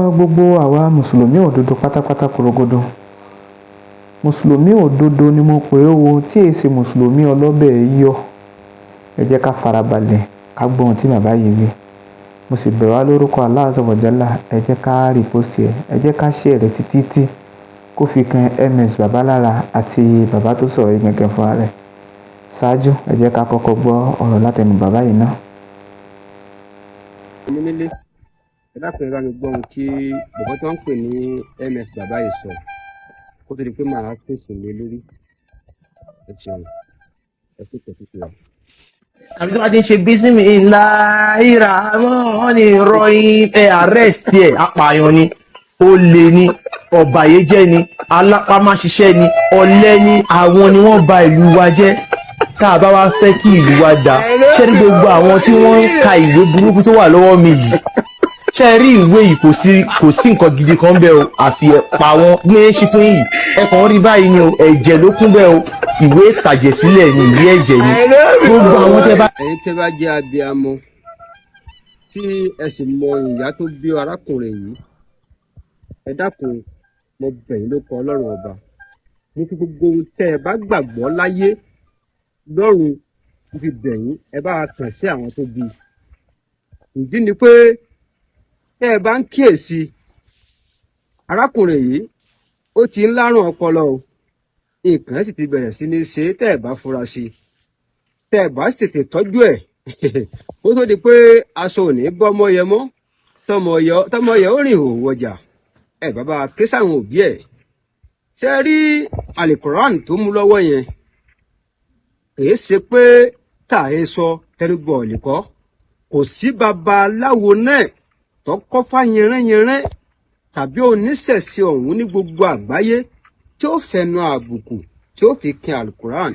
Mo rọ gbogbo àwa mùsùlùmí òdodo pátápátá korogodo. Mùsùlùmí òdodo ni mo pè é o, tí èsì mùsùlùmí ọlọ́bẹ̀ yọ. Ẹ jẹ́ ká farabalẹ̀ ká gbọ́ ohun tí bàbá yìí wí. Mo sì bẹ̀ wá lórúkọ Allah Azza wa Jalla, ẹ jẹ́ ká repost ẹ̀, ẹ jẹ́ ká share rẹ̀ títí tí kó fi kan MS bàbá lára àti bàbá tó sọ̀rọ̀ yìí gangan fúnra rẹ̀. Ṣáájú, ẹ jẹ́ ká kọ́kọ́ gbọ́ ọ̀rọ̀ látẹnu bàbá yìí náà. Mi nílé, ẹ dákun, ẹ bá mi gbọ́ ohun tí bọ̀bọ́ tó ń pè ní MS bàbá yìí sọ kó tó di pé màá fèsì lé lórí. Ẹ ṣeun, ẹ kú tẹ̀sí sí wa. Àbí tó bá ti ń ṣe bísímì ńlá ìrà mọ́ ní rọyìn, ẹ arrest ẹ. Apààyàn ni, olè ni, ọ̀bàyéjẹ́ ni, alápámáṣiṣẹ́ ni, ọ̀lẹ ni. Àwọn ni wọ́n ba ìlú wa jẹ́. Tá a bá wá fẹ́ kí ìlú wa dáa, ṣé ní gbogbo àwọn tí wọ́n ń ka ìwé burúkú tó wà lọ́wọ́ mi yìí, ṣe rí ìwé yìí, kò sí nǹkan gidi kan bẹ́ẹ̀ o, àfi ẹ̀ pa wọ́n gbé ṣí fún yìí. Ẹ kàn ń rí báyìí ni o, ẹ̀jẹ̀ ló kún bẹ́ẹ̀ o. Ìwé ìtàjẹ̀sílẹ̀ ni, ìwé ẹ̀jẹ̀ ni. Gbogbo àwọn tẹ́ bá Ẹ̀yin tẹ́ bá jẹ́ abiyamọ tí ẹ sì mọ ìyá tó bí arákùnrin yìí, ẹ dákun, mo bẹ̀ yín lórúkọ Ọlọ́run Ọba, mo fi gbogbo ohun tẹ́ ẹ bá gbàgbọ́ láyé lọ́run, mo fi bẹ̀ yín, ẹ bá wa kàn sí àwọn tó bí i. Ìdí ni pé tẹ́ ẹ bá ń kíyèsí arákùnrin yìí, ó ti ń lárùn ọpọlọ o. Nǹkan sì ti bẹ̀rẹ̀ sí ní ṣe é. Tẹ́ ẹ bá fura sí i, tẹ́ ẹ bá sì tètè tọ́jú ẹ̀ kó tó di pé aṣọ ò ní bọ́mọ yẹ mọ́, tọmọ yẹ ó rìn òwò ọjà, ẹ bàbá ké sáwọn òbí ẹ̀. Ṣe rí Alukoran tó mú lọ́wọ́ yẹn, kìí ṣe pé tààyè sọ tẹnugbọ̀ nìkọ́. Kò sí babaláwo náà tó kọ́fà yẹrẹ́yẹrẹ́ tàbí oníṣẹ̀ṣe ọ̀hún ní gbogbo àgbáyé tí ó fẹnu àbùkù tí ó fi kin Alukoran.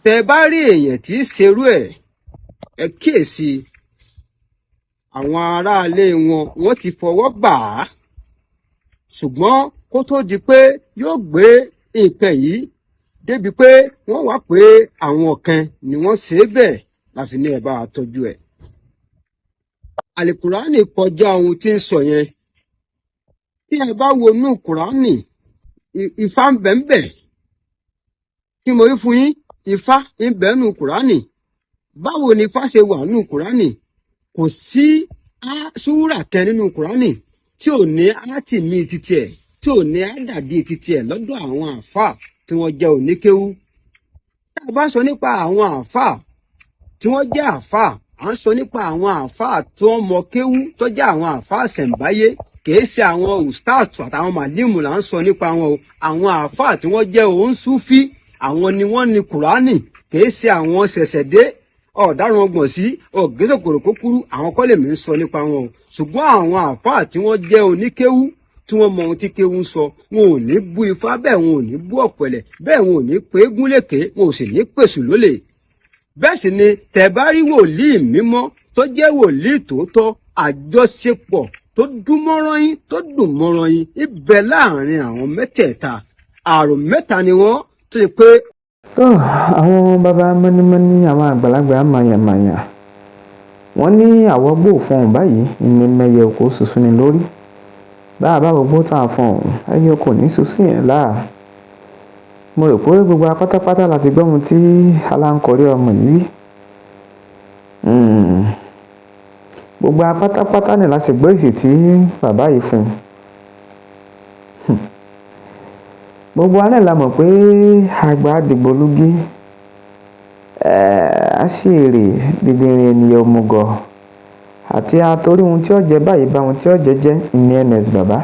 Tẹ bá rí èèyàn tí í ṣerú ẹ̀, ẹ kíyèsí, àwọn aráalé wọn, wọ́n ti fọwọ́ bà á. Ṣùgbọ́n kó tó di pé yóò gbé nǹkan yìí débi pé wọ́n wá pé àwọn kan ni wọ́n ṣe é bẹ́ẹ̀, láfi ní ẹ bá wa tọ́jú ẹ̀. Àlìkùránì kọjá ohun tí ń sọ yẹn. Tí ẹ bá wo inú Kùránì, Ifá ń bẹ ń bẹ. Kí mo rí fún yín? Ifá ń bẹ nínú Kùránì. Báwo ni Ifá ṣe wà nínú Kùránì? Kò sí súrà kan nínú Kùránì tí ò ní átìmí títí ẹ̀, tí ò ní àdàdì títí ẹ̀ lọ́dọ̀ àwọn àáfàá tí wọ́n jẹ́ oníkéwú. Tá a bá sọ nípa àwọn àáfàá tí wọ́n jẹ́ àáfàá, à ń sọ nípa àwọn àáfàá tí wọ́n mọ kéwú, tó jẹ́ àwọn àáfàá ṣẹ̀ǹbáyé. Kìí ṣe àwọn ustaz àtàwọn màlímù là ń sọ nípa wọn o. Àwọn àáfàá tí wọ́n jẹ́ òǹsúfí, àwọn ni wọ́n ní Kùránì. Kìí ṣe àwọn ṣẹ̀ṣẹ̀dé ọ̀daràn ọgbọ̀n sí ọ̀gẹ́sọ̀kòrò kókúrú, àwọn kọ́ lèmi ń sọ nípa wọn o. Ṣùgbọ́n àwọn àáfàá tí wọ́n jẹ́ oníkéwú, tí wọ́n mọ ohun tí kéwú ń sọ, wọn ò ní bú Ifá bẹ́ẹ̀, wọn ò ní bú ọ̀pẹ̀lẹ̀ bẹ́ẹ̀, wọn ò ní pé gúnlẹ̀ké, wọn ò sì ní pèsè lólè. Bẹ́ẹ̀ sì ni tẹ́ bá rí wòlíì mímọ́ tó jẹ́ wòlíì tòótọ́, àjọṣepọ̀ tó dún mọ́rán yín, tó dùn mọ́rán yín ibẹ̀ láàrin àwọn mẹ́tẹ̀ẹ̀ta, àrùn mẹ́ta ni wọ́n tó ṣe pé. Tó àwọn baba mọ́nímọ́ní, àwọn àgbàlagbà màyàmáyà, wọ́n ní àwọ̀ gbóòfọ̀hún báyìí ní mẹ́yẹ kò ṣoṣo ní lórí. Bá a bá gbogbo tó àfọ̀hún, ẹyẹ kò ní ṣoṣo yẹn láà. Mo rò pé gbogbo wa pátápátá láti gbọ́ ohun tí aláǹkọ̀rí ọmọ yìí wí. Gbogbo wa pátápátá ní láti gbọ́ èsì tí bàbá yìí fún un. Gbogbo wa náà la mọ̀ pé àgbà dìgbòlugi, aṣiwèrè, dìndìnrìn ènìyàn, òmùgọ̀ àti àtòrí ohun tí ó jẹ báyìí bá ohun tí ó jẹ jẹ́ ní MS bàbá.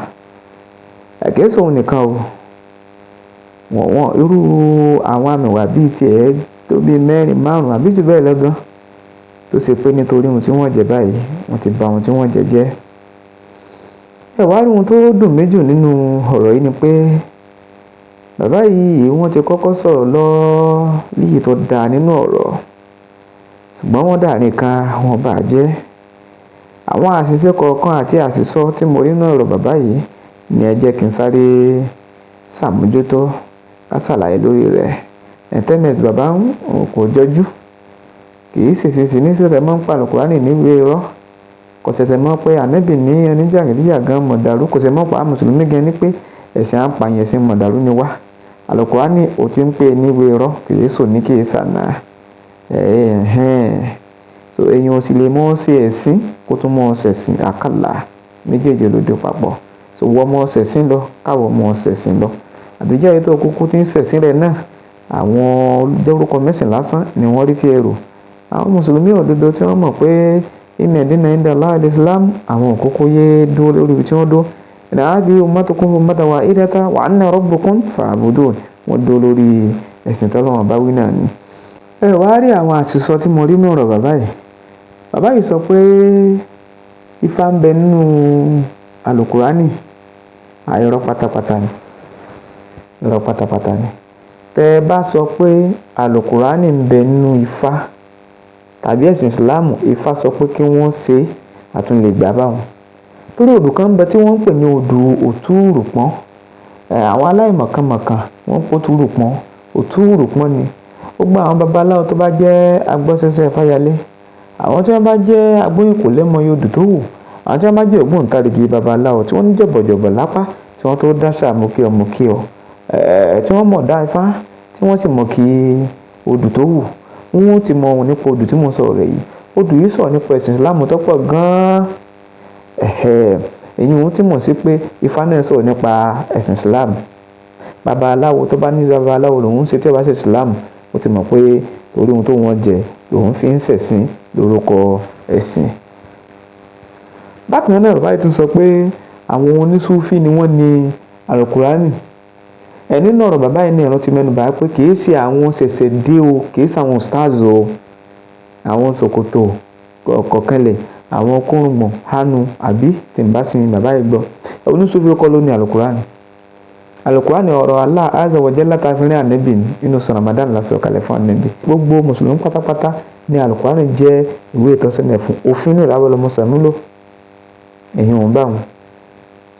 Kì í ṣòun nìkan o. Wọ́n irú àwọn àmìwà bíi tiẹ̀ tó bíi mẹ́rin, márùn-ún àbí jù bẹ́ẹ̀ lọ gan, tó ṣe pé nítorí ohun tí wọ́n jẹ báyìí, wọ́n ti ba ohun tí wọ́n jẹ jẹ́. Ẹ wá rí ohun tó dùn mí jù nínú ọ̀rọ̀ yìí ni pé bàbá yìí, wọ́n ti kọ́kọ́ sọ̀rọ̀ lọ léyìí tó dáa nínú ọ̀rọ̀, ṣùgbọ́n wọ́n dàárín kan, wọ́n bà á jẹ́. Àwọn àṣìṣe kọ̀ọ̀kan àti àṣìsọ tí mo rí nínú ọ̀rọ̀ bàbá yìí ni ẹ jẹ́ kí n sáré ṣàmójútó ká ṣàlàyé lórí rẹ̀. MS bàbá kò jọjú, kì í ṣèṣe sí ní sẹ́fẹ̀ mọ́ ń pa Àlùkùránì níwèé irọ́. Kò ṣẹ̀ṣẹ̀ mọ̀ pé ànábì ní oníjàgídíjàgan mọ̀dàrú, kò ṣẹ̀ṣẹ̀ mọ̀ pa mùsùlùmí gan ni pé ẹ̀sìn àpàyàn ẹ̀sìn mọ̀dàrú ni wá. Àlùkùránì ò ti ń pè níwèé irọ́, kìí sòní kìí sànà. So èèyàn ò sì lè mọ̀ ṣe ẹ̀sìn kó tún mọ̀ ṣẹ̀sìn àkàlà méjèèjì ló dé papọ̀. So wọ́n mọ̀ ṣẹ̀sìn lọ, káwọ́ mọ̀ ṣẹ̀sìn lọ. Àtijọ́ yìí tó kúkú ti ń ṣẹ̀sìn rẹ̀ náà, àwọn dórúkọ mẹ́sìn lásán ni wọ́n rí tí ẹ rò. Àwọn mùsùlùmí òdodo tí wọ́n mọ̀ pé inna dina inda Allahi al-Islam, àwọn òkúkú yé dúró lórí ibi tí wọ́n dó. Inna hadhihi ummatukum ummatan wahidatan wa ana rabbukum fa'budun. Wọ́n dúró lórí ẹ̀sìn tọ́lọ́run bá wí náà ni. Ẹ wá rí àwọn àṣìsọ tí mo rí nínú ọ̀rọ̀ bàbá yìí. Bàbá yìí sọ pé Ifá ń bẹ nínú Àlùkùránì. Àìrọ́ pátápátá ni. Irọ́ pátápátá ni. Tẹ bá sọ pé Àlùkùránì ń bẹ nínú Ifá tàbí ẹ̀sìn Ìsìláàmù, Ifá sọ pé kí wọ́n ṣe àtúnlè gbà bá wọn. Torí odù kan ń bẹ tí wọ́n ń pè ní odù Òtúrùpọ́n. Àwọn aláìmọ̀kànmọ̀kàn wọ́n ń pò Òtúrùpọ́n. Òtúrùpọ́n ni. Gbogbo àwọn babaláwo tó bá jẹ́ agbọ́sẹsẹ Fáyẹlé, àwọn tí wọ́n bá jẹ́ agbóyìnkò lẹ́mọye odù tó wù, àwọn tí wọ́n bá jẹ́ ògbóǹtarìgì babaláwo tí wọ́n ní jọ̀bọ̀jọ̀bọ̀ lápá tí wọ́n tó dáṣà mú kí ọ mú kí ọ, tí wọ́n mọ̀ dá Ifá, tí wọ́n sì mọ̀ kí odù tó wù, wọ́n ti mọ ohun nípa odù tí mò ń sọ̀rọ̀ rẹ̀ yìí. Odù yìí sọ̀rọ̀ nípa ẹ̀sìn Ìsìláàmù tó pọ̀ gan-an. Èyí ohun tí mò ń sí pé Ifá náà sọ̀rọ̀ nípa ẹ̀sìn Ìsìláàmù. Babaláwo tó bá ní babaláwo lòun ń ṣe tí ó bá ṣe Ìsìláàmù, ó ti mọ̀ pé torí ohun tó wọ́n jẹ lòun fi ń ṣẹ̀sìn lórúkọ ẹ̀sìn. Bákan náà bàbá yìí tún sọ pé àwọn onísúfí ni wọ́n ní Àlùkùránì. Ẹ nínú ọ̀rọ̀ bàbá yìí ní ẹ̀rọ ti mẹ́nu bà pé kì í ṣe àwọn ṣẹ̀ṣẹ̀ dé o, kì í ṣe àwọn stars o, àwọn ṣòkòtò kọ̀ọ̀kanlẹ̀, àwọn kórùngbọ̀n hánu àbí tí ń bá sin bàbá yìí gbọ́. Onísúfí kọ́ ló ní Àlùkùránì. Àlùkùránì ọ̀rọ̀ Allah azza wa jalla ta fi rí ànábì nínú oṣù Ramadan la sọ kalẹ̀ fún ànábì. Gbogbo mùsùlùmí pátápátá ní Àlùkùránì jẹ́ ìwé ìtọ́sọ́nà fún òfin ní ìlàwọ̀ lọ́mọ sàmúlò. Èyí ò ń bá wọn.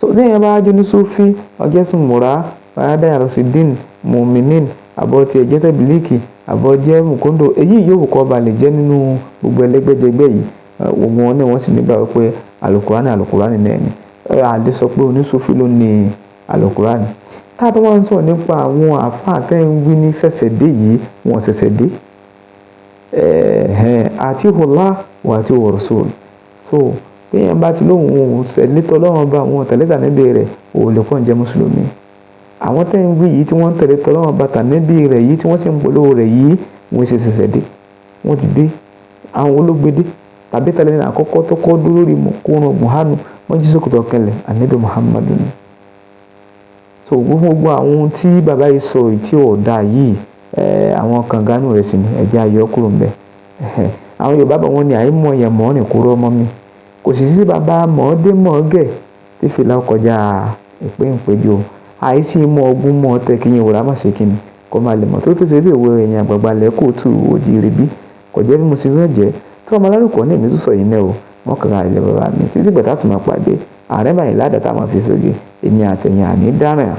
So ní ìyẹn bá jó ní Súfí, ọjọ́ sùn múra, bàdá Rasidin, Muminin, àbọ̀ tí ẹ̀jẹ̀ tẹ̀bílíkì, àbọ̀ jẹ́ Mùkúndò, èyí yóò kọ́ ba lè jẹ́ nínú gbogbo ẹlẹ́gbẹ́jẹgbẹ́ yìí. Gbogbo wọn náà wọ́n sì nígbà wípé Àlùkùránì Àlùkùránì náà ni. Àdé sọ pé onísúfí ló ní Àlùkùránì. Tá a bá wá ń sọ̀rọ̀ nípa àwọn àfáà tẹ́ ń wí ní ṣẹ̀ṣẹ̀ dé yìí, wọ́n ṣẹ̀ṣẹ̀ dé. Àti Allah wa àti Rasul. So bí èèyàn bá ti lóhùn òun tẹ̀lé tọ́lọ́run bá wọn tẹ̀lé tànábì rẹ̀, òun lè kọ́ ń jẹ́ mùsùlùmí. Àwọn tẹ́ ń wí yìí tí wọ́n ń tẹ̀lé tọ́lọ́run bá tànábì rẹ̀ yìí tí wọ́n sì ń polówó rẹ̀ yìí, wọ́n ṣe ṣẹ̀ṣẹ̀ dé. Wọ́n ti dé. Àwọn olóògbé dé. Tàbí tẹ̀lé ní àkọ́kọ́ tó kọ́ dúró rí mọ̀ kó rán Buhari, wọ́n jí sókòtò kẹlẹ̀, ànábì Muhammadu ni. So gbogbo àwọn ohun tí bàbá yìí sọ yìí tí ò dáa yìí, àwọn kàngánù rẹ̀ sì ni ẹ̀jẹ̀ ayọ̀ kúrò ńbẹ̀. Àwọn Yorùbá bọ̀ wọ́n ní àìmọ̀ yẹn mọ̀ ní kúrò ọmọ mi. Kò sì sí bàbá mọ̀ọ́dé mọ̀ọ́gẹ̀ tí fìlà kọjá ìpéǹpéjú o. Àìsí mọ ogún mọ̀ tẹ kí yín wòrà má ṣe kíni kó má lè mọ̀ tó tó ṣe bí òwe ẹ̀yìn àgbààgbà lẹ̀ kó tù òjì rí bí. Kò jẹ́ bí mo ṣe fẹ́ jẹ́. Tí ọmọ alárùkọ ní èmi tó sọ yìí náà o, wọ́n kàn án ilẹ̀ bàbá mi títí gbẹ̀tà tó máa pàdé. Ààrẹ báyìí ládàá tá a máa fi sóge. Èmi àtẹ̀yìn àní dáràn.